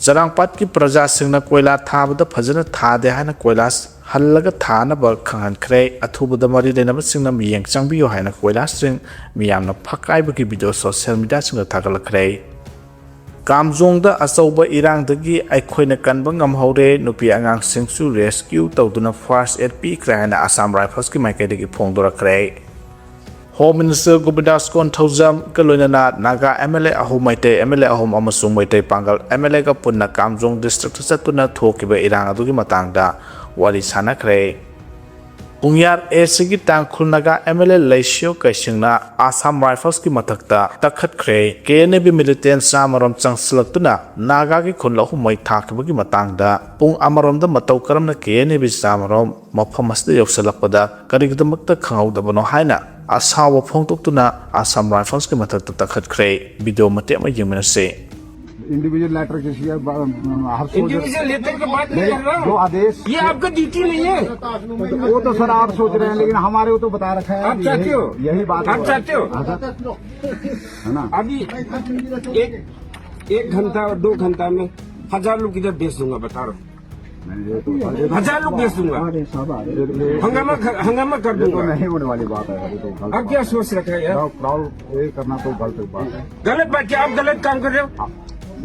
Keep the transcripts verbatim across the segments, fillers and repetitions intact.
ꯆꯔꯥꯡꯄꯥꯠꯀꯤ ꯄ꯭ꯔꯖꯥꯁꯤꯡꯅ ꯀꯣꯏꯂꯥ ꯊꯥꯕꯗ ꯐꯖꯅ ꯊꯥꯗꯦ ꯍꯥꯏꯅ ꯀꯣꯏꯂꯥꯁ ꯍꯜꯂꯒ ꯊꯥꯅꯕ ꯈꯪꯍꯟꯈ꯭ꯔꯦ꯫ ꯑꯊꯨꯕꯗ ꯃꯔꯤ ꯂꯩꯅꯕꯁꯤꯡꯅ ꯃꯤꯠꯌꯦꯡ ꯆꯪꯕꯤꯌꯨ ꯍꯥꯏꯅ ꯀꯣꯏꯂꯥꯁꯁꯤꯡ ꯃꯤꯌꯥꯝꯅ ꯐꯛꯀꯥꯏꯕꯒꯤ ꯚꯤꯗꯤꯑꯣ ꯁꯣꯁꯤꯌꯦꯜ ꯃꯤꯗꯤꯌꯥꯁꯤꯡꯗ ꯊꯥꯒꯠꯂꯛꯈ꯭ꯔꯦ꯫ ꯀꯥꯝꯖꯣꯡꯗ ꯑꯆꯧꯕ ꯏꯔꯥꯡꯗꯒꯤ ꯑꯩꯈꯣꯏꯅ ꯀꯟꯕ ꯉꯝꯍꯧꯔꯦ꯫ ꯅꯨꯄꯤ ꯑꯉꯥꯡꯁꯤꯡꯁꯨ ꯔꯦꯁꯀ꯭ꯌꯨ ꯇꯧꯗꯨꯅ ꯐꯥꯔꯁ ꯑꯦꯗ ꯄꯤꯈ꯭ꯔꯦ ꯍꯥꯏꯅ ꯑꯁꯥꯝ ꯔꯥꯏꯐꯜꯁꯀꯤ ꯃꯥꯏꯀꯩꯗꯒꯤ ꯐꯣꯡꯗꯣꯔꯛꯈ꯭ꯔꯦ꯫ ꯍꯣꯝ ꯃꯤꯅꯤꯁꯇꯔ ꯒꯣꯕꯤꯟꯗꯥꯁ ꯀꯣꯟꯊꯧꯖꯝꯒ ꯂꯣꯏꯅꯅ ꯅꯥꯒꯥ ꯑꯦꯝ ꯑꯦꯜ ꯑꯦ ꯑꯍꯨꯝ, ꯃꯩꯇꯩ ꯑꯦꯝ ꯑꯦꯜ ꯑꯦ ꯑꯍꯨꯝ ꯑꯃꯁꯨꯡ ꯃꯩꯇꯩ ꯄꯥꯡꯒꯜ ꯑꯦꯝ ꯑꯦꯜ ꯑꯦꯒ ꯄꯨꯟꯅ ꯀꯥꯝꯖꯣꯡ ꯗꯤꯁꯇ꯭ꯔꯤꯛꯇ ꯆꯠꯇꯨꯅ ꯊꯣꯛꯈꯤꯕ ꯏꯔꯥꯡ ꯑꯗꯨꯒꯤ ꯃꯇꯥꯡꯗ ꯋꯥꯔꯤ ꯁꯥꯟꯅꯈ꯭ꯔꯦ꯫ ꯄꯨꯡꯌꯥꯔ ꯑꯦꯁꯤꯒꯤ Tangkhul Naga M L A Leishiyo ꯀꯩꯁꯤꯡꯅ ꯑꯁꯥꯝ ꯔꯥꯏꯐꯜꯁꯀꯤ ꯃꯊꯛꯇ ꯇꯛꯈꯠꯈ꯭ꯔꯦ꯫ ꯀꯦ ꯑꯦꯟ ꯑꯦ ꯕꯤ ꯃꯤꯂꯤꯇꯦꯟ ꯆꯥꯃꯔꯣꯝ ꯆꯪꯁꯤꯜꯂꯛꯇꯨꯅ ꯅꯥꯒꯥꯒꯤ ꯈꯨꯜ ꯑꯍꯨꯝ ꯃꯩ ꯊꯥꯈꯤꯕꯒꯤ ꯃꯇꯥꯡꯗ ꯄꯨꯡ ꯑꯃꯔꯣꯝꯗ ꯃꯇꯧ ꯀꯔꯝꯅ ꯀꯦ ꯑꯦꯟ ꯑꯦ ꯕꯤ ꯆꯥꯃꯔꯣꯝ ꯃꯐꯝ ꯑꯁꯤꯗ ꯌꯧꯁꯤꯜꯂꯛꯄꯗ ꯀꯔꯤꯒꯤꯗꯃꯛꯇ ꯈꯪꯍꯧꯗꯕꯅꯣ ꯍꯥꯏꯅ ꯑꯁꯥꯎꯕ ꯐꯣꯡꯗꯣꯛꯇꯨꯅ ꯑꯁꯥꯝ ꯔꯥꯏꯐꯜꯁꯀꯤ ꯃꯊꯛꯇ ꯇꯛꯈꯠꯈ꯭ꯔꯦ꯫ ꯚꯤꯗꯤꯑꯣ ꯃꯇꯦꯛ ꯑꯃ ꯌꯦꯡꯃꯤꯟꯅꯁꯤ꯫ इंडिविजुअल लेटर किसी का, हर सोच इंडिविजुअल लेटर की बात नहीं कर रहा हूँ। जो आदेश, ये आपका ड्यूटी नहीं है। वो तो सर आप सोच रहे हैं, लेकिन हमारे को तो बता रखा है। आप चाहते हो? यही बात आप चाहते हो? हाँ सर। है ना? अभी एक एक घंटा और दो घंटा में हजार लोग इधर भेज दूंगा, बता रहा हूँ। हजार लोग भेज दूंगा। हंगामा हंगामा कर दूंगा। नहीं होने वाली बात है। अब क्या सोच रखा है यार? क्राउड ये करना तो गलत बात है। गलत बात क्या? आप गलत काम कर रहे हो।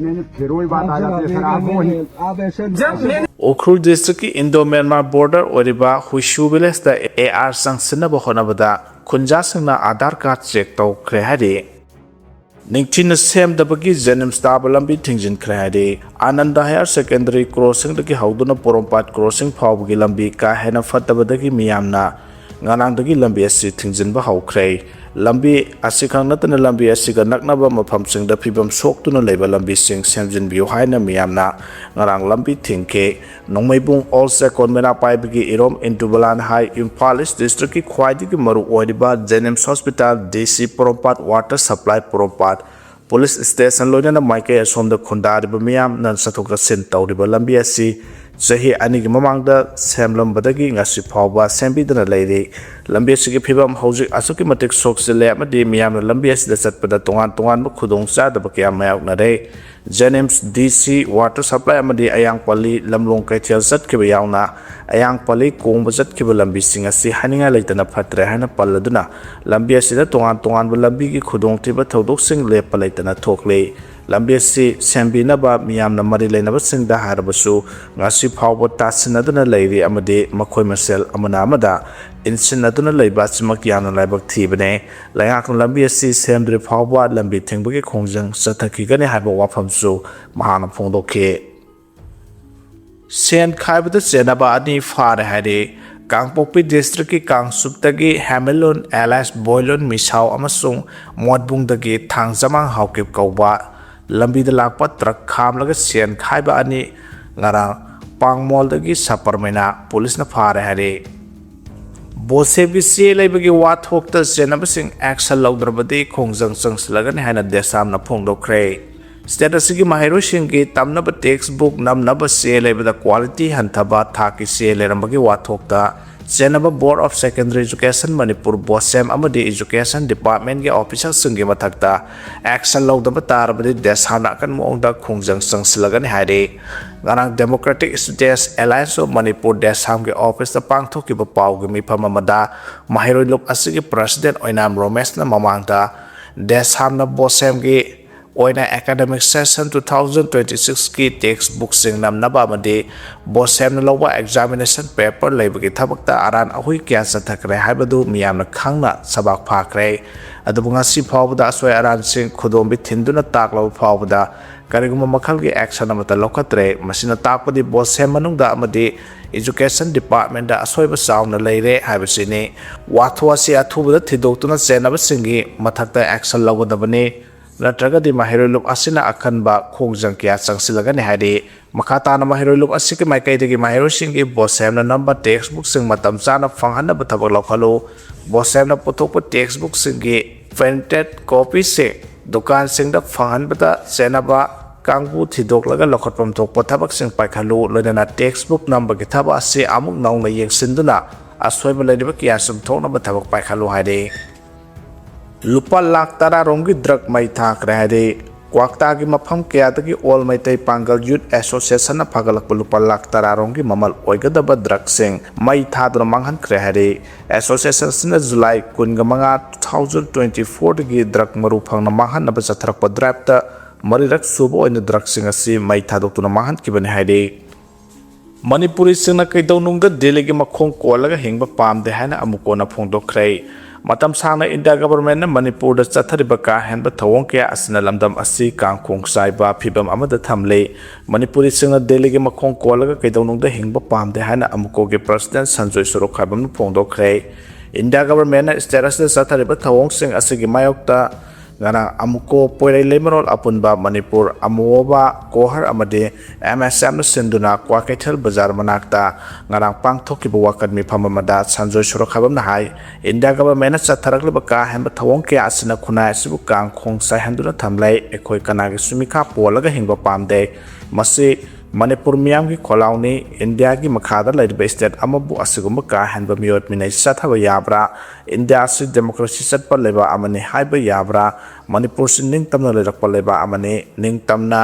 नहीं नहीं, फिर वही बात आ जाती है सर। आप वो ही आप ऐसे जब मैंने ꯎꯈ꯭ꯔꯨꯜ ꯗꯤꯁꯇ꯭ꯔꯤꯛꯀꯤ ꯏꯟꯗꯣ ꯃ꯭ꯌꯥꯟꯃꯥꯔ ꯕꯣꯔꯗꯔ ꯑꯣꯏꯔꯤꯕ ꯍꯨꯏꯁꯨ ꯚꯤꯂꯦꯖꯇ ꯑꯦ ꯑꯥꯔ ꯆꯪꯁꯤꯟꯅꯕ ꯍꯣꯠꯅꯕꯗ ꯈꯨꯟꯖꯥꯁꯤꯡꯅ ꯑꯥꯙꯥꯔ ꯀꯥꯔꯗ ꯆꯦꯛ ꯇꯧꯈ꯭ꯔꯦ ꯍꯥꯏꯔꯤ꯫ ꯅꯤꯡꯊꯤꯅ ꯁꯦꯝꯗꯕꯒꯤ ꯖꯦꯅꯤꯝꯁ ꯇꯥꯕ ꯂꯝꯕꯤ ꯊꯤꯡꯖꯤꯟꯈ꯭ꯔꯦ ꯍꯥꯏꯔꯤ꯫ ꯑꯥꯅꯟꯗ ꯍꯥꯌꯔ ꯁꯦꯀꯦꯟꯗꯔꯤ ꯀ꯭ꯔꯣꯁꯤꯡꯗꯒꯤ ꯍꯧꯗꯨꯅ ꯄꯣꯔꯣꯝꯄꯥꯠ ꯀ꯭ꯔꯣꯁꯤꯡ ꯐꯥꯎꯕꯒꯤ ꯂꯝꯕꯤ ꯀꯥ ꯍꯦꯟꯅ ꯐꯠꯇꯕꯗꯒꯤ ꯃꯤꯌꯥꯝꯅ ꯉꯔꯥꯡꯗꯒꯤ ꯂꯝꯕꯤ ꯑꯁꯤ ꯊꯤꯡꯖꯤꯟꯕ ꯍꯧꯈ꯭ꯔꯦ꯫ ꯂꯝꯕꯤ ꯑꯁꯤꯈꯛ ꯅꯠꯇꯅ ꯂꯝꯕꯤ ꯑꯁꯤꯒ ꯅꯛꯅꯕ ꯃꯐꯝꯁꯤꯡꯗ ꯐꯤꯕꯝ ꯁꯣꯛꯇꯨꯅ ꯂꯩꯕ ꯂꯝꯕꯤꯁꯤꯡ ꯁꯦꯝꯖꯤꯟꯕꯤꯌꯨ ꯍꯥꯏꯅ ꯃꯤꯌꯥꯝꯅ ꯉꯔꯥꯡ ꯂꯝꯕꯤ ꯊꯤꯡꯈꯤ꯫ ꯅꯣꯡꯃꯩꯕꯨꯡ ꯑꯣꯜ ꯆꯦꯛꯀꯣꯟ ꯃꯩꯔꯥ ꯄꯥꯏꯕꯒꯤ ꯏꯔꯣꯝ ꯏꯟꯇꯨꯕꯂꯥꯟ ꯍꯥꯏ ꯏꯝꯐꯥꯜ ꯏꯁ ꯗꯤꯁꯇ꯭ꯔꯤꯛꯀꯤ ꯈ꯭ꯋꯥꯏꯗꯒꯤ ꯃꯔꯨ ꯑꯣꯏꯔꯤꯕ ꯖꯦꯅꯤꯝꯁ ꯍꯣꯁꯄꯤꯇꯥꯜ, ꯗꯤ ꯁꯤ ꯄꯣꯔꯣꯝꯄꯥꯠ, ꯋꯥꯇꯔ ꯁꯄ꯭ꯂꯥꯏ ꯄꯣꯔꯣꯝꯄꯥꯠ, ꯄꯨꯂꯤꯁ ꯁ꯭ꯇꯦꯁꯟ ꯂꯣꯏꯅꯅ ꯃꯥꯏꯀꯩ ꯑꯁꯣꯝꯗ ꯈꯨꯟꯗꯥꯔꯤꯕ ꯃꯤꯌꯥꯝꯅ ꯆꯠꯊꯣꯛ ꯆꯠꯁꯤꯟ ꯇꯧꯔꯤꯕ ꯂꯝꯕꯤ ꯑꯁꯤ ꯆꯍꯤ ꯑꯅꯤꯒꯤ ꯃꯃꯥꯡꯗ ꯁꯦꯝꯂꯝꯕꯗꯒꯤ ꯉꯁꯤ ꯐꯥꯎꯕ ꯁꯦꯝꯕꯤꯗꯅ ꯂꯩꯔꯤ꯫ ꯂꯝꯕꯤ ꯑꯁꯤꯒꯤ ꯐꯤꯕꯝ ꯍꯧꯖꯤꯛ ꯑꯁꯨꯛꯀꯤ ꯃꯇꯤꯛ ꯁꯣꯛꯆꯤꯜꯂꯦ ꯑꯃꯗꯤ ꯃꯤꯌꯥꯝꯅ ꯂꯝꯕꯤ ꯑꯁꯤꯗ ꯆꯠꯄꯗ ꯇꯣꯉꯥꯟ ꯇꯣꯉꯥꯟꯕ ꯈꯨꯗꯣꯡꯆꯥꯗꯕ ꯀꯌꯥ ꯃꯥꯌꯣꯛꯅꯔꯦ꯫ ꯖꯦꯅꯤꯝꯁ, ꯗꯤ ꯁꯤ, ꯋꯥꯇꯔ ꯁꯄ꯭ꯂꯥꯏ ꯑꯃꯗꯤ ꯑꯌꯥꯡꯄꯜꯂꯤ ꯂꯝꯂꯣꯡ ꯀꯩꯊꯦꯜ ꯆꯠꯈꯤꯕ ꯌꯥꯎꯅ ꯑꯌꯥꯡꯄꯜꯂꯤ ꯀꯣꯡꯕ ꯆꯠꯈꯤꯕ ꯂꯝꯕꯤꯁꯤꯡ ꯑꯁꯤ ꯍꯥꯏꯅꯤꯡꯉꯥꯏ ꯂꯩꯇꯅ ꯐꯠꯇ꯭ꯔꯦ ꯍꯥꯏꯅ ꯄꯜꯂꯗꯨꯅ ꯂꯝꯕꯤ ꯑꯁꯤꯗ ꯇꯣꯉꯥꯟ ꯇꯣꯉꯥꯟꯕ ꯂꯝꯕꯤꯒꯤ ꯈꯨꯗꯣꯡꯊꯤꯕ ꯊꯧꯗꯣꯛꯁꯤꯡ ꯂꯦꯞꯄ ꯂꯩꯇꯅ ꯊꯣꯛꯂꯤ꯫ ꯂꯝꯕꯤ ꯑꯁꯤ ꯁꯦꯝꯕꯤꯅꯕ ꯃꯤꯌꯥꯝꯅ ꯃꯔꯤ ꯂꯩꯅꯕꯁꯤꯡꯗ ꯍꯥꯏꯔꯕꯁꯨ ꯉꯁꯤ ꯐꯥꯎꯕ ꯇꯥꯁꯤꯟꯅꯗꯨꯅ ꯂꯩꯔꯤ ꯑꯃꯗꯤ ꯃꯈꯣꯏ ꯃꯁꯦꯜ ꯑꯃꯅ ꯑꯃꯗ ꯏꯟꯁꯤꯟꯅꯗꯨꯅ ꯂꯩꯕ ꯑꯁꯤꯃꯛ ꯌꯥꯝꯅ ꯂꯥꯏꯕꯛ ꯊꯤꯕꯅꯤ꯫ ꯂꯩꯉꯥꯛꯅ ꯂꯝꯕꯤ ꯑꯁꯤ ꯁꯦꯝꯗ꯭ꯔꯤ ꯐꯥꯎꯕ ꯂꯝꯕꯤ ꯊꯤꯡꯕꯒꯤ ꯈꯣꯡꯖꯪ ꯆꯠꯊꯈꯤꯒꯅꯤ ꯍꯥꯏꯕ ꯋꯥꯐꯝꯁꯨ ꯃꯍꯥꯛꯅ ꯐꯣꯡꯗꯣꯛꯈꯤ꯫ ꯁꯦꯟ ꯈꯥꯏꯕꯗ ꯆꯦꯟꯅꯕ ꯑꯅꯤ ꯐꯥꯔꯦ ꯍꯥꯏꯔꯤ꯫ ꯀꯥꯡꯄꯣꯛꯄꯤ ꯗꯤꯁꯇ꯭ꯔꯤꯛꯀꯤ ꯀꯥꯡꯆꯨꯞꯇꯒꯤ ꯍꯦꯃꯦꯂꯨꯟ ꯑꯦꯂꯥꯏꯁ ꯕꯣꯏꯂꯨꯟ ꯃꯤꯁꯥꯎ ꯑꯃꯁꯨꯡ ꯃꯣꯠꯕꯨꯡꯗꯒꯤ ꯊꯥꯡꯖꯃꯥꯡ ꯍꯥꯎꯀꯤꯞ ꯀꯧꯕ ꯂꯝꯕꯤꯗ ꯂꯥꯛꯄ ꯇ꯭ꯔꯛ ꯈꯥꯝꯂꯒ ꯁꯦꯟ ꯈꯥꯏꯕ ꯑꯅꯤ ꯉꯔꯥꯡ ꯄꯥꯡꯃꯣꯜꯗꯒꯤ ꯁꯄꯔꯃꯩꯅ ꯄꯨꯂꯤꯁꯅ ꯐꯥꯔꯦ ꯍꯥꯏꯔꯤ꯫ ꯕꯣꯁꯦꯞꯀꯤ ꯆꯦ ꯂꯩꯕꯒꯤ ꯋꯥꯊꯣꯛꯇ ꯆꯦꯟꯅꯕꯁꯤꯡ action ꯂꯧꯗ꯭ꯔꯕꯗꯤ ꯈꯣꯡꯖꯪ ꯆꯪꯁꯤꯜꯂꯒꯅꯤ ꯍꯥꯏꯅ ꯗꯦꯁꯥꯝꯅ ꯐꯣꯡꯗꯣꯛꯈ꯭ꯔꯦ꯫ State ꯑꯁꯤꯒꯤ ꯃꯍꯩꯔꯣꯏꯁꯤꯡꯒꯤ ꯇꯝꯅꯕ text book ꯅꯝꯅꯕ ꯆꯦ ꯂꯩꯕꯗ quality ꯍꯟꯊꯕ ꯊꯥꯛꯀꯤ ꯆꯦ ꯂꯩꯔꯝꯕꯒꯤ ꯋꯥꯊꯣꯛꯇ ꯆꯦꯟꯅꯕ Board of Secondary Education Manipur, ꯕꯣꯁꯦꯝ ꯑꯃꯗꯤ Education Departmentꯀꯤ officerꯁꯤꯡꯒꯤ ꯃꯊꯛꯇ action ꯂꯧꯗꯕ ꯇꯥꯔꯕꯗꯤ ꯗꯦꯁꯥꯝꯅ ꯑꯀꯟꯕ ꯃꯑꯣꯡꯗ ꯈꯣꯡꯖꯪ ꯆꯪꯁꯤꯜꯂꯒꯅꯤ ꯍꯥꯏꯔꯤ꯫ ꯉꯔꯥꯡ Democratic Students Alliance of Manipur, ꯗꯦꯁꯥꯝꯒꯤ officeꯇ ꯄꯥꯡꯊꯣꯛꯈꯤꯕ ꯄꯥꯎꯒꯤ ꯃꯤꯐꯝ ꯑꯃꯗ ꯃꯍꯩꯔꯣꯏ ꯂꯨꯞ ꯑꯁꯤꯒꯤ president ꯑꯣꯏꯅꯥꯝ ꯔꯣꯃꯦꯁꯅ ꯃꯃꯥꯡꯗ ꯗꯦꯁꯥꯝꯅ ꯕꯣꯁꯦꯝꯒꯤ ꯑꯣꯏꯅ academic session two thousand twenty sixꯀꯤ text bookꯁꯤꯡ ꯅꯝꯅꯕ ꯑꯃꯗꯤ ꯕꯣꯁꯦꯝꯅ ꯂꯧꯕ examination paper ꯂꯩꯕꯒꯤ ꯊꯕꯛꯇ ꯑꯔꯥꯟ ꯑꯍꯣꯏ ꯀꯌꯥ ꯆꯠꯊꯈ꯭ꯔꯦ ꯍꯥꯏꯕꯗꯨ ꯃꯤꯌꯥꯝꯅ ꯈꯪꯅ ꯁꯕꯥꯛ ꯐꯥꯈ꯭ꯔꯦ꯫ ꯑꯗꯨꯕꯨ ꯉꯁꯤ ꯐꯥꯎꯕꯗ ꯑꯁꯣꯏ ꯑꯔꯥꯟꯁꯤꯡ ꯈꯨꯗꯣꯝꯕꯤ ꯊꯤꯟꯗꯨꯅ ꯇꯥꯛꯂꯕ ꯐꯥꯎꯕꯗ ꯀꯔꯤꯒꯨꯝꯕ ꯃꯈꯜꯒꯤ action ꯑꯃꯠꯇ ꯂꯧꯈꯠꯇ꯭ꯔꯦ꯫ ꯃꯁꯤꯅ ꯇꯥꯛꯄꯗꯤ ꯕꯣꯁꯦꯝ ꯃꯅꯨꯡꯗ ꯑꯃꯗꯤ Education Departmentꯇ ꯑꯁꯣꯏꯕ ꯆꯥꯎꯅ ꯂꯩꯔꯦ ꯍꯥꯏꯕꯁꯤꯅꯤ꯫ ꯋꯥꯊꯣꯛ ꯑꯁꯤ ꯑꯊꯨꯕꯗ ꯊꯤꯗꯣꯛꯇꯨꯅ ꯆꯦꯟꯅꯕꯁꯤꯡꯒꯤ ꯃꯊꯛꯇ action ꯂꯧꯒꯗꯕꯅꯤ, ꯅꯠꯇ꯭ꯔꯒꯗꯤ ꯃꯍꯩꯔꯣꯏ ꯂꯨꯞ ꯑꯁꯤꯅ ꯑꯀꯟꯕ ꯈꯣꯡꯖꯪ ꯀꯌꯥ ꯆꯪꯁꯤꯜꯂꯒꯅꯤ ꯍꯥꯏꯔꯤ꯫ ꯃꯈꯥ ꯇꯥꯅ ꯃꯍꯩꯔꯣꯏ ꯂꯨꯞ ꯑꯁꯤꯒꯤ ꯃꯥꯏꯀꯩꯗꯒꯤ ꯃꯍꯩꯔꯣꯏꯁꯤꯡꯒꯤ ꯕꯣꯁꯦꯝꯅ ꯅꯝꯕ text bookꯁꯤꯡ ꯃꯇꯝ ꯆꯥꯅ ꯐꯪꯍꯟꯅꯕ ꯊꯕꯛ ꯂꯧꯈꯠꯂꯨ꯫ ꯕꯣꯁꯦꯝꯅ ꯄꯨꯊꯣꯛꯄ text bookꯁꯤꯡꯒꯤ printed copyꯁꯤꯡ ꯗꯨꯀꯥꯟꯁꯤꯡꯗ ꯐꯪꯍꯟꯕꯗ ꯆꯦꯟꯅꯕ ꯀꯥꯡꯕꯨ ꯊꯤꯗꯣꯛꯂꯒ ꯂꯧꯈꯠꯐꯝ ꯊꯣꯛꯄ ꯊꯕꯛꯁꯤꯡ ꯄꯥꯏꯈꯠꯂꯨ, ꯂꯣꯏꯅꯅ text book ꯅꯝꯕꯒꯤ ꯊꯕꯛ ꯑꯁꯤ ꯑꯃꯨꯛ ꯅꯧꯅ ꯌꯦꯡꯁꯤꯟꯗꯨꯅ ꯑꯁꯣꯏꯕ ꯂꯩꯔꯤꯕ ꯀꯌꯥ ꯆꯨꯝꯊꯣꯛꯅꯕ ꯊꯕꯛ ꯄꯥꯏꯈꯠꯂꯨ ꯍꯥꯏꯔꯤ꯫ ꯂꯨꯄꯥ ꯂꯥꯈ ꯇꯔꯥ ꯔꯣꯝꯒꯤ drug ꯃꯩ ꯊꯥꯈ꯭ꯔꯦ ꯍꯥꯏꯔꯤ꯫ ꯀ꯭ꯋꯥꯛꯇꯥꯒꯤ ꯃꯐꯝ ꯀꯌꯥꯗꯒꯤ All ꯃꯩꯇꯩ ꯄꯥꯡꯒꯜ Youth Association ꯅ ꯐꯥꯒꯠꯂꯛꯄ ꯂꯨꯄꯥ ꯂꯥꯈ ꯇꯔꯥ ꯔꯣꯝꯒꯤ ꯃꯃꯜ ꯑꯣꯏꯒꯗꯕ drug ꯁꯤꯡ ꯃꯩ ꯊꯥꯗꯨꯅ ꯃꯥꯡꯍꯟꯈ꯭ꯔꯦ ꯍꯥꯏꯔꯤ꯫ Association ꯑꯁꯤꯅ July ꯀꯨꯟꯃꯉꯥ, two thousand twenty four ꯗꯒꯤ drug ꯃꯔꯨ ꯐꯪꯅ ꯃꯥꯡꯍꯟꯅꯕ ꯆꯠꯊꯔꯛꯄ drive ꯇ ꯃꯔꯤꯔꯛ ꯁꯨꯕ ꯑꯣꯏꯅ drug ꯁꯤꯡ ꯑꯁꯤ ꯃꯩ ꯊꯥꯗꯣꯛꯇꯨꯅ ꯃꯥꯡꯍꯟꯈꯤꯕꯅꯤ ꯍꯥꯏꯔꯤ꯫ ꯃꯅꯤꯄꯨꯔꯤꯁꯤꯡꯅ ꯀꯩꯗꯧꯅꯨꯡꯗ ꯗꯦꯜꯂꯤꯒꯤ ꯃꯈꯣꯡ ꯀꯣꯜꯂꯒ ꯍꯤꯡꯕ ꯄꯥꯝꯗꯦ ꯍꯥꯏꯅ ꯑꯃꯨꯀꯣꯅ ꯐꯣꯡꯗꯣꯛꯈ꯭ꯔꯦ꯫ ꯃꯇꯝ ꯁꯥꯡꯅ ꯏꯟꯗꯤꯌꯥ government ꯅ ꯃꯅꯤꯄꯨꯔꯗ ꯆꯠꯊꯔꯤꯕ ꯀꯥ ꯍꯦꯟꯕ ꯊꯧꯑꯣꯡ ꯀꯌꯥ ꯑꯁꯤꯅ ꯂꯝꯗꯝ ꯑꯁꯤ ꯀꯥꯡꯈꯣꯡ ꯆꯥꯏꯕ ꯐꯤꯚꯝ ꯑꯃꯗ ꯊꯝꯂꯤ꯫ ꯃꯅꯤꯄꯨꯔꯤꯁꯤꯡꯅ ꯗꯦꯜꯂꯤꯒꯤ ꯃꯈꯣꯡ ꯀꯣꯜꯂꯒ ꯀꯩꯗꯧꯅꯨꯡꯗ ꯍꯤꯡꯕ ꯄꯥꯝꯗꯦ ꯍꯥꯏꯅ ꯑꯃꯨꯀꯣꯒꯤ president ꯁꯟꯖꯣꯏ ꯁꯣꯔꯣꯛꯈꯥꯏꯕꯝꯅ ꯐꯣꯡꯗꯣꯛꯈ꯭ꯔꯦ꯫ ꯏꯟꯗꯤꯌꯥ government ꯅ state ꯑꯁꯤꯗ ꯆꯠꯊꯔꯤꯕ ꯊꯧꯑꯣꯡꯁꯤꯡ ꯑꯁꯤꯒꯤ ꯃꯥꯌꯣꯛꯇ ꯉꯔꯥꯡ ꯑꯃꯨꯀꯣ ꯄꯣꯏꯔꯩ ꯂꯩꯃꯔꯣꯜ ꯑꯄꯨꯟꯕ ꯃꯅꯤꯄꯨꯔ ꯑꯃꯨꯕ ꯀꯣꯍꯔ ꯑꯃꯗꯤ M S F ꯅ ꯁꯤꯟꯗꯨꯅ ꯀ꯭ꯋꯥꯀꯩꯊꯦꯜ ꯕꯖꯥꯔ ꯃꯅꯥꯛꯇ ꯉꯔꯥꯡ ꯄꯥꯡꯊꯣꯛꯈꯤꯕ ꯋꯥꯀꯠ ꯃꯤꯐꯝ ꯑꯃꯗ ꯁꯟꯖꯣꯏ ꯁꯣꯔꯣꯛꯈꯥꯏꯕꯝꯅ ꯍꯥꯏ, ꯏꯟꯗꯤꯌꯥ government ꯅ ꯆꯠꯊꯔꯛꯂꯤꯕ ꯀꯥ ꯍꯦꯟꯕ ꯊꯧꯑꯣꯡ ꯀꯌꯥ ꯑꯁꯤꯅ ꯈꯨꯟꯅꯥꯏ ꯑꯁꯤꯕꯨ ꯀꯥꯡꯈꯣꯡ ꯆꯥꯏꯍꯟꯗꯨꯅ ꯊꯝꯂꯦ꯫ ꯑꯩꯈꯣꯏ ꯀꯅꯥꯒꯤꯁꯨ ꯃꯤꯈꯥ ꯄꯣꯜꯂꯒ ꯍꯤꯡꯕ ꯄꯥꯝꯗꯦ꯫ ꯃꯁꯤ ꯃꯅꯤꯄꯨꯔ ꯃꯤꯌꯥꯝꯒꯤ ꯈꯣꯜꯂꯥꯎꯅꯤ꯫ ꯏꯟꯗꯤꯌꯥꯒꯤ ꯃꯈꯥꯗ ꯂꯩꯔꯤꯕ state ꯑꯃꯕꯨ ꯑꯁꯤꯒꯨꯝꯕ ꯀꯥ ꯍꯦꯟꯕ ꯃꯤꯑꯣꯠ ꯃꯤꯅꯩ ꯆꯠꯊꯕ ꯌꯥꯕ꯭ꯔꯥ? ꯏꯟꯗꯤꯌꯥ ꯑꯁꯤ democracy ꯆꯠꯄ ꯂꯩꯕꯥꯛ ꯑꯃꯅꯤ ꯍꯥꯏꯕ ꯌꯥꯕ꯭ꯔꯥ? ꯃꯅꯤꯄꯨꯔꯁꯤ ꯅꯤꯡꯇꯝꯅ ꯂꯩꯔꯛꯄ ꯂꯩꯕꯥꯛ ꯑꯃꯅꯤ꯫ ꯅꯤꯡꯇꯝꯅ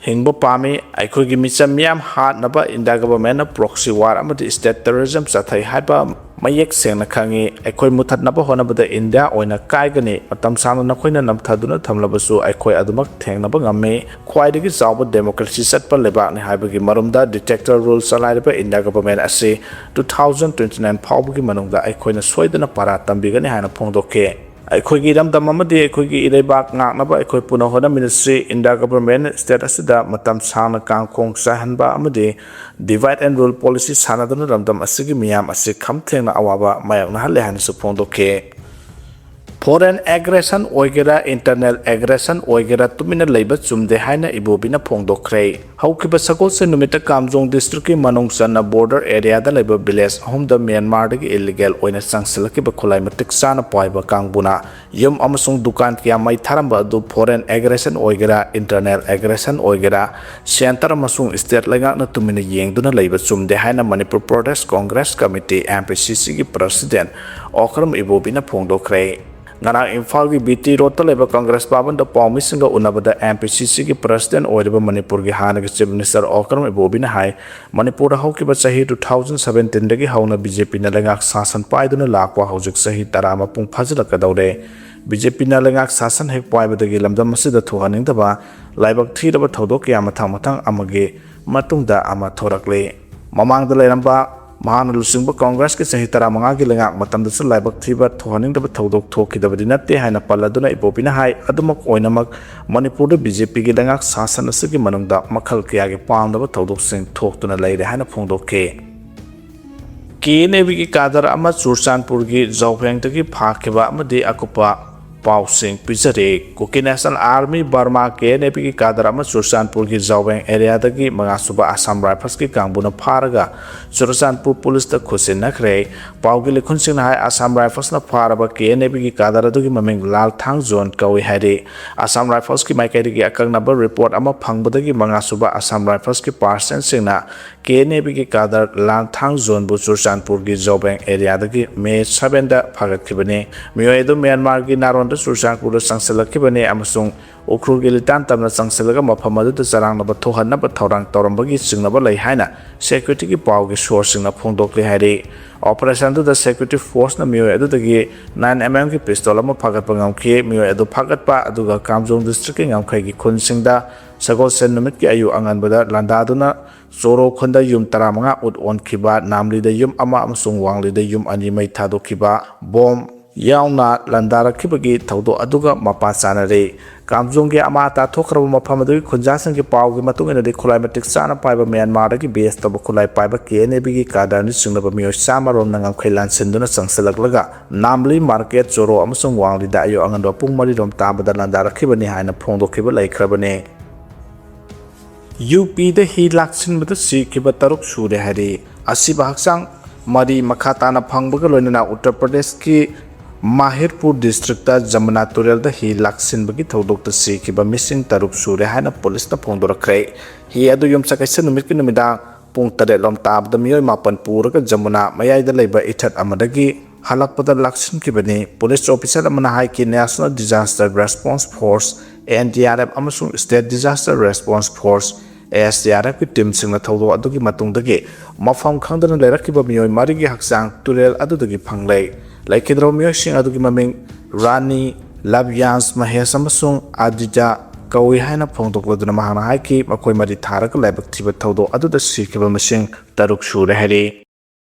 ꯍꯤꯡꯕ ꯄꯥꯝꯃꯤ꯫ ꯑꯩꯈꯣꯏꯒꯤ ꯃꯤꯆꯝ ꯃꯤꯌꯥꯝ ꯍꯥꯠꯅꯕ ꯏꯟꯗꯤꯌꯥ government ꯅ proxy war ꯑꯃꯗꯤ state terrorism ꯆꯠꯊꯩ ꯍꯥꯏꯕ ꯃꯌꯦꯛ ꯁꯦꯡꯅ ꯈꯪꯉꯤ꯫ ꯑꯩꯈꯣꯏ ꯃꯨꯊꯠꯅꯕ ꯍꯣꯠꯅꯕꯗ ꯏꯟꯗꯤꯌꯥ ꯑꯣꯏꯅ ꯀꯥꯏꯒꯅꯤ꯫ ꯃꯇꯝ ꯁꯥꯡꯅ ꯅꯈꯣꯏꯅ ꯅꯝꯊꯗꯨꯅ ꯊꯝꯂꯕꯁꯨ ꯑꯩꯈꯣꯏ ꯑꯗꯨꯃꯛ ꯊꯦꯡꯅꯕ ꯉꯝꯃꯤ꯫ ꯈ꯭ꯋꯥꯏꯗꯒꯤ ꯆꯥꯎꯕ democracy ꯆꯠꯄ ꯂꯩꯕꯥꯛꯅꯤ ꯍꯥꯏꯕꯒꯤ ꯃꯔꯨꯝꯗ dictator rule ꯆꯂꯥꯏꯔꯤꯕ ꯏꯟꯗꯤꯌꯥ government ꯑꯁꯤ two thousand twenty nine ꯐꯥꯎꯕꯒꯤ ꯃꯅꯨꯡꯗ ꯑꯩꯈꯣꯏꯅ ꯁꯣꯏꯗꯅ ꯄꯔꯥ ꯇꯝꯕꯤꯒꯅꯤ ꯍꯥꯏꯅ ꯐꯣꯡꯗꯣꯛꯈꯤ꯫ ꯑꯩꯈꯣꯏꯒꯤ ꯏꯔꯝꯗꯝ ꯑꯃꯗꯤ ꯑꯩꯈꯣꯏꯒꯤ ꯏꯔꯩꯕꯥꯛ ꯉꯥꯛꯅꯕ ꯑꯩꯈꯣꯏ ꯄꯨꯟꯅ ꯍꯣꯠꯅꯃꯤꯟꯅꯁꯤ꯫ ꯏꯟꯗꯤꯌꯥ government state ꯑꯁꯤꯗ ꯃꯇꯝ ꯁꯥꯡꯅ ꯀꯥꯡꯈꯣꯡ ꯆꯥꯏꯍꯟꯕ ꯑꯃꯗꯤ divide and rule policy ꯁꯥꯟꯅꯗꯨꯅ ꯂꯝꯗꯝ ꯑꯁꯤꯒꯤ ꯃꯤꯌꯥꯝ ꯑꯁꯤ ꯈꯝ ꯊꯦꯡꯅ ꯑꯋꯥꯕ ꯃꯥꯌꯣꯛꯅꯍꯜꯂꯦ ꯍꯥꯏꯅꯁꯨ ꯐꯣꯡꯗꯣꯛꯈꯤ꯫ Foreign aggression ꯑꯣꯏꯒꯦꯔꯥ, internal aggression ꯑꯣꯏꯒꯦꯔꯥ, ꯇꯨꯃꯤꯟꯅ ꯂꯩꯕ ꯆꯨꯝꯗꯦ ꯍꯥꯏꯅ ꯏꯕꯣꯕꯤꯅ ꯐꯣꯡꯗꯣꯛꯈ꯭ꯔꯦ꯫ ꯍꯧꯈꯤꯕ ꯁꯒꯣꯜꯁꯦꯟ ꯅꯨꯃꯤꯠꯇ ꯀꯥꯝꯖꯣꯡ district ꯀꯤ ꯃꯅꯨꯡ ꯆꯟꯅ border area ꯗ ꯂꯩꯕ village ꯑꯍꯨꯝꯗ ꯃ꯭ꯌꯥꯟꯃꯥꯔꯗꯒꯤ illegal ꯑꯣꯏꯅ ꯆꯪꯁꯤꯜꯂꯛꯈꯤꯕ ꯈꯨꯠꯂꯥꯏ ꯃꯇꯤꯛ ꯆꯥꯅ ꯄꯥꯏꯕ ꯀꯥꯡꯕꯨꯅ ꯌꯨꯝ ꯑꯃꯁꯨꯡ ꯗꯨꯀꯥꯟ ꯀꯌꯥ ꯃꯩ ꯊꯥꯔꯝꯕ ꯑꯗꯨ foreign aggression ꯑꯣꯏꯒꯦꯔꯥ, internal aggression ꯑꯣꯏꯒꯦꯔꯥ, centre ꯑꯃꯁꯨꯡ state ꯂꯩꯉꯥꯛꯅ ꯇꯨꯃꯤꯟꯅ ꯌꯦꯡꯗꯨꯅ ꯂꯩꯕ ꯆꯨꯝꯗꯦ ꯍꯥꯏꯅ Manipur Pradesh Congress Committee, M P C C ꯒꯤ president ꯑꯣꯀ꯭ꯔꯝ ꯏꯕꯣꯕꯤꯅ ꯐꯣꯡꯗꯣꯛꯈ꯭ꯔꯦ꯫ ꯉꯔꯥꯡ ꯏꯝꯐꯥꯜꯒꯤ B T Road ꯇ ꯂꯩꯕ Congress ꯚꯕꯟꯗ ꯄꯥꯎꯃꯤꯁꯤꯡꯒ ꯎꯅꯕꯗ M P C C ꯒꯤ president ꯑꯣꯏꯔꯤꯕ ꯃꯅꯤꯄꯨꯔꯒꯤ ꯍꯥꯟꯅꯒꯤ chief minister ꯑꯣꯀ꯭ꯔꯝ ꯏꯕꯣꯕꯤꯅ ꯍꯥꯏ, ꯃꯅꯤꯄꯨꯔꯗ ꯍꯧꯈꯤꯕ ꯆꯍꯤ two thousand seventeen ꯗꯒꯤ ꯍꯧꯅ B J P ꯅ ꯂꯩꯉꯥꯛ ꯁꯥꯁꯟ ꯄꯥꯏꯗꯨꯅ ꯂꯥꯛꯄ ꯍꯧꯖꯤꯛ ꯆꯍꯤ ꯇꯔꯥ ꯃꯄꯨꯡ ꯐꯥꯖꯤꯜꯂꯛꯀꯗꯧꯔꯦ꯫ B J P ꯅ ꯂꯩꯉꯥꯛ ꯁꯥꯁꯟ ꯍꯦꯛ ꯄꯥꯏꯕꯗꯒꯤ ꯂꯝꯗꯝ ꯑꯁꯤꯗ ꯊꯣꯛꯍꯟꯅꯤꯡꯗꯕ, ꯂꯥꯏꯕꯛ ꯊꯤꯔꯕ ꯊꯧꯗꯣꯛ ꯀꯌꯥ ꯃꯊꯪ ꯃꯊꯪ ꯑꯃꯒꯤ ꯃꯇꯨꯡꯗ ꯑꯃ ꯊꯣꯔꯛꯂꯤ꯫ ꯃꯃꯥꯡꯗ ꯂꯩꯔꯝꯕ ꯃꯍꯥꯛꯅ ꯂꯨꯆꯤꯡꯕ Congress ꯀꯤ ꯆꯍꯤ ꯇꯔꯥꯃꯉꯥꯒꯤ ꯂꯩꯉꯥꯛ ꯃꯇꯝꯗꯁꯨ ꯂꯥꯏꯕꯛ ꯊꯤꯕ, ꯊꯣꯛꯍꯟꯅꯤꯡꯗꯕ ꯊꯧꯗꯣꯛ ꯊꯣꯛꯈꯤꯗꯕꯗꯤ ꯅꯠꯇꯦ ꯍꯥꯏꯅ ꯄꯜꯂꯗꯨꯅ ꯏꯕꯣꯕꯤꯅ ꯍꯥꯏ, ꯑꯗꯨꯃꯛ ꯑꯣꯏꯅꯃꯛ ꯃꯅꯤꯄꯨꯔꯗ B J P ꯒꯤ ꯂꯩꯉꯥꯛ ꯁꯥꯁꯟ ꯑꯁꯤꯒꯤ ꯃꯅꯨꯡꯗ ꯃꯈꯜ ꯀꯌꯥꯒꯤ ꯄꯥꯝꯗꯕ ꯊꯧꯗꯣꯛꯁꯤꯡ ꯊꯣꯛꯇꯨꯅ ꯂꯩꯔꯦ ꯍꯥꯏꯅ ꯐꯣꯡꯗꯣꯛꯈꯤ꯫ K N A B ꯒꯤ cadre ꯑꯃ ꯆꯨꯔꯆꯥꯟꯄꯨꯔꯒꯤ ꯖꯧꯍꯦꯡꯗꯒꯤ ꯐꯥꯈꯤꯕ ꯑꯃꯗꯤ ꯑꯀꯨꯞꯄ ꯄꯥꯎꯁꯤꯡ ꯄꯤꯖꯔꯤ꯫ Kuki National Army Burma K N A B ꯒꯤ cadre ꯑꯃ ꯆꯨꯔꯆꯥꯟꯄꯨꯔꯒꯤ ꯖꯧꯍꯦꯡ area ꯗꯒꯤ ꯃꯉꯥꯁꯨꯕ Assam Rifles ꯀꯤ ꯀꯥꯡꯕꯨꯅ ꯐꯥꯔꯒ ꯆꯨꯔꯆꯥꯟꯄꯨꯔ police ꯇ ꯈꯨꯠꯁꯤꯟꯅꯈ꯭ꯔꯦ꯫ ꯄꯥꯎꯒꯤ ꯂꯤꯈꯨꯟꯁꯤꯡꯅ ꯍꯥꯏ, Assam Rifles ꯅ ꯐꯥꯔꯕ K N A B ꯒꯤ cadre ꯑꯗꯨꯒꯤ ꯃꯃꯤꯡ ꯂꯥꯜꯊꯥꯡꯖꯣꯟ ꯀꯧꯏ ꯍꯥꯏꯔꯤ꯫ Assam Rifles ꯀꯤ ꯃꯥꯏꯀꯩꯗꯒꯤ ꯑꯀꯛꯅꯕ report ꯑꯃ ꯐꯪꯕꯗꯒꯤ ꯃꯉꯥꯁꯨꯕ Assam Rifles ꯀꯤ personnel ꯁꯤꯡꯅ K N A B ꯒꯤ cadre ꯂꯥꯜꯊꯥꯡꯖꯣꯟꯕꯨ ꯆꯨꯔꯆꯥꯟꯄꯨꯔꯒꯤ ꯖꯧꯍꯦꯡ area ꯗꯒꯤ May seven ꯗ ꯐꯥꯒꯠꯈꯤꯕꯅꯤ꯫ ꯃꯤꯑꯣꯏ ꯑꯗꯨ ꯃ꯭ꯌꯥꯟꯃꯥꯔꯒꯤ ꯅꯥꯔꯣꯟꯗ ꯆꯨꯔꯆꯥꯟꯄꯨꯔꯗ ꯆꯪꯁꯤꯜꯂꯛꯈꯤꯕꯅꯤ ꯑꯃꯁꯨꯡ ꯎꯈ꯭ꯔꯨꯜꯒꯤ ꯂꯤꯇꯥꯟ ꯇꯝꯅ ꯆꯪꯁꯤꯜꯂꯒ ꯃꯐꯝ ꯑꯗꯨꯗ ꯆꯔꯥꯡꯅꯕ ꯊꯣꯛꯍꯟꯅꯕ ꯊꯧꯔꯥꯡ ꯇꯧꯔꯝꯕꯒꯤ ꯆꯤꯡꯅꯕ ꯂꯩ ꯍꯥꯏꯅ security ꯒꯤ ꯄꯥꯎꯒꯤ source ꯁꯤꯡꯅ ꯐꯣꯡꯗꯣꯛꯂꯤ ꯍꯥꯏꯔꯤ꯫ Operation ꯑꯗꯨꯗ security force ꯅ ꯃꯤꯑꯣꯏ ꯑꯗꯨꯗꯒꯤ nine M M ꯒꯤ pistol ꯑꯃ ꯐꯥꯒꯠꯄ ꯉꯝꯈꯤ꯫ ꯃꯤꯑꯣꯏ ꯑꯗꯨ ꯐꯥꯒꯠꯄ ꯑꯗꯨꯒ ꯀꯥꯝꯖꯣꯡ district ꯀꯤ ꯉꯝꯈꯩꯒꯤ ꯈꯨꯟꯁꯤꯡꯗ ꯁꯒꯣꯜꯁꯦꯟ ꯅꯨꯃꯤꯠꯀꯤ ꯑꯌꯨꯛ ꯑꯉꯟꯕꯗ ꯂꯥꯟꯗꯥꯗꯨꯅ ꯆꯣꯔꯣ ꯈꯨꯟꯗ ꯌꯨꯝ ꯇꯔꯥꯃꯉꯥ ꯎꯠ ꯑꯣꯟꯈꯤꯕ, ꯅꯥꯝꯂꯤꯗ ꯌꯨꯝ ꯑꯃ ꯑꯃꯁꯨꯡ ꯋꯥꯡꯂꯤꯗ ꯌꯨꯝ ꯑꯅꯤ ꯃꯩ ꯊꯥꯗꯣꯛꯈꯤꯕ, bomb ꯌꯥꯎꯅ ꯂꯥꯟꯗꯥꯔꯛꯈꯤꯕꯒꯤ ꯊꯧꯗꯣꯛ ꯑꯗꯨꯒ ꯃꯄꯥ ꯆꯥꯅꯔꯦ꯫ ꯀꯥꯝꯖꯣꯡꯒꯤ ꯑꯃꯥ ꯑꯇꯥ ꯊꯣꯛꯈ꯭ꯔꯕ ꯃꯐꯝ ꯑꯗꯨꯒꯤ ꯈꯨꯟꯖꯥꯁꯤꯡꯒꯤ ꯄꯥꯎꯒꯤ ꯃꯇꯨꯡ ꯏꯟꯅꯗꯤ, ꯈꯨꯠꯂꯥꯏ ꯃꯇꯤꯛ ꯆꯥꯅ ꯄꯥꯏꯕ ꯃ꯭ꯌꯥꯟꯃꯥꯔꯗꯒꯤ ꯕꯦꯁ ꯇꯧꯕ ꯈꯨꯠꯂꯥꯏ ꯄꯥꯏꯕ ꯀꯦ ꯑꯦꯟ ꯑꯦ ꯕꯤꯒꯤ ꯀꯥꯗꯔꯅ ꯆꯤꯡꯅꯕ ꯃꯤꯑꯣꯏ ꯆꯥꯝꯃ ꯔꯣꯝꯅ ꯉꯝꯈꯩ ꯂꯥꯟꯁꯤꯟꯗꯨꯅ ꯆꯪꯁꯤꯜꯂꯛꯂꯒ ꯅꯥꯝꯂꯤ ꯃꯥꯔꯀꯦꯠ, ꯆꯣꯔꯣ ꯑꯃꯁꯨꯡ ꯋꯥꯡꯂꯤꯗ ꯑꯌꯨꯛ ꯑꯉꯟꯕ ꯄꯨꯡ ꯃꯔꯤ ꯔꯣꯝ ꯇꯥꯕꯗ ꯂꯥꯟꯗꯥꯔꯛꯈꯤꯕꯅꯤ ꯍꯥꯏꯅ ꯐꯣꯡꯗꯣꯛꯈꯤꯕ ꯂꯩꯈ꯭ꯔꯕꯅꯤ꯫ ꯌꯨ ꯄꯤꯗ ꯍꯤ ꯂꯥꯛꯁꯤꯟꯕꯗ ꯁꯤꯈꯤꯕ ꯇꯔꯨꯛ ꯁꯨꯔꯦ ꯍꯥꯏꯔꯤ꯫ ꯑꯁꯤꯕ ꯍꯛꯆꯥꯡ ꯃꯔꯤ ꯃꯈꯥ ꯇꯥꯅ ꯐꯪꯕꯒ ꯂꯣꯏꯅꯅ ꯎꯠꯇꯔ ꯄ꯭ꯔꯗꯦꯁꯀꯤ ꯃꯥꯍꯤꯔꯄꯨꯔ ꯗꯤꯁꯇ꯭ꯔꯤꯛꯇ ꯖꯃꯨꯅꯥ ꯇꯨꯔꯦꯜꯗ ꯍꯤ ꯂꯥꯛꯁꯤꯟꯕꯒꯤ ꯊꯧꯗꯣꯛꯇ ꯁꯤꯈꯤꯕ ꯃꯤꯁꯤꯡ ꯇꯔꯨꯛ ꯁꯨꯔꯦ ꯍꯥꯏꯅ ꯄꯨꯂꯤꯁꯅ ꯐꯣꯡꯗꯣꯔꯛꯈ꯭ꯔꯦ꯫ ꯍꯤ ꯑꯗꯨ ꯌꯨꯝꯁꯀꯩꯁ ꯅꯨꯃꯤꯠꯀꯤ ꯅꯨꯃꯤꯗꯥꯡ ꯄꯨꯡ ꯇꯔꯦꯠ ꯂꯣꯝ ꯇꯥꯕꯗ ꯃꯤꯑꯣꯏ ꯃꯥꯄꯟ ꯄꯨꯔꯒ ꯖꯃꯨꯅꯥ ꯃꯌꯥꯏꯗ ꯂꯩꯕ ꯏꯊꯠ ꯑꯃꯗꯒꯤ ꯍꯜꯂꯛꯄꯗ ꯂꯥꯛꯁꯤꯟꯈꯤꯕꯅꯤ꯫ ꯄꯨꯂꯤꯁ ꯑꯣꯐꯤꯁꯔ ꯑꯃꯅ ꯍꯥꯏꯈꯤ, National Disaster Response Force, N D R F, ꯑꯃꯁꯨꯡ State Disaster Response Force, S D R ꯑꯦꯐꯀꯤ ꯇꯤꯝꯁꯤꯡꯅ ꯊꯧꯗꯣꯛ ꯑꯗꯨꯒꯤ ꯃꯇꯨꯡꯗꯒꯤ ꯃꯐꯝ ꯈꯪꯗꯅ ꯂꯩꯔꯛꯈꯤꯕ ꯃꯤꯑꯣꯏ ꯃꯔꯤꯒꯤ ꯍꯛꯆꯥꯡ ꯇꯨꯔꯦꯜ ꯑꯗꯨꯗꯒꯤ ꯐꯪꯂꯦ꯫ ꯂꯩꯈꯤꯗ꯭ꯔꯕ ꯃꯤꯑꯣꯏꯁꯤꯡ ꯑꯗꯨꯒꯤ ꯃꯃꯤꯡ ꯔꯥꯅꯤ, ꯂꯚꯌꯥꯟꯁ, ꯃꯍꯦꯁ ꯑꯃꯁꯨꯡ ꯑꯗꯤꯖꯥ ꯀꯧꯏ ꯍꯥꯏꯅ ꯐꯣꯡꯗꯣꯛꯂꯗꯨꯅ ꯃꯍꯥꯛꯅ ꯍꯥꯏꯈꯤ, ꯃꯈꯣꯏ ꯃꯔꯤ ꯊꯥꯔꯒ ꯂꯥꯏꯕꯛ ꯊꯤꯕ ꯊꯧꯗꯣꯛ ꯑꯗꯨꯗ ꯁꯤꯈꯤꯕ ꯃꯁꯤꯡ ꯇꯔꯨꯛ ꯁꯨꯔꯦ ꯍꯥꯏꯔꯤ꯫